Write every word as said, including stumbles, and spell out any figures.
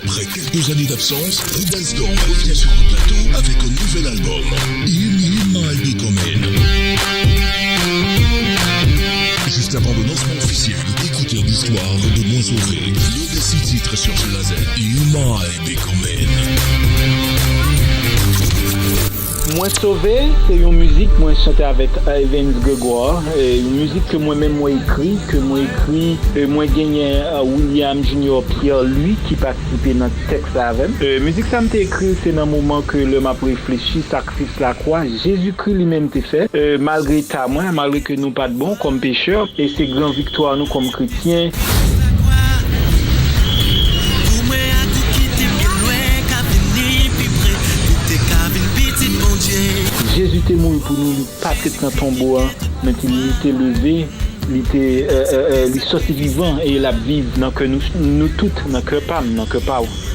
Après quelques années d'absence, Roodasdorm revient sur le plateau avec un nouvel album, Him Him My Be Comin. Juste avant le lancement officiel, écoutez l'histoire de Mwen Sove, le six titres sur Jeux Laser, Him Him My Be Comin. Mwen Sove, se yon mizik mwen chante avèk Evans Gregoire, e, yon mizik ke mwen menm mwen ekri, ke mwen ekri, e, mwen genyen, e, William Junior Pierre Louis ki patisipe nan tèks la avè m. E, mizik sa m te ekri l, se nan moman ke lè m ap reflechi sakris lakwa Jezikri li menm te fè, e, malgre eta mwen, malgre ke nou pa t bon kòm pechè, e se gran viktwa nou kòm kretyen. Pou mwen ak ou kite byen lwen ka vini pi pre, pou te ka vin pitit Bondye. Jezi te mouri pou nou, li pa t ret nan tonbo a, men ke li te leve, li te, e, e, e, li sòti vivan e l ap viv nan kè nou, nou tout, nan kè pa m, nan kè pa w.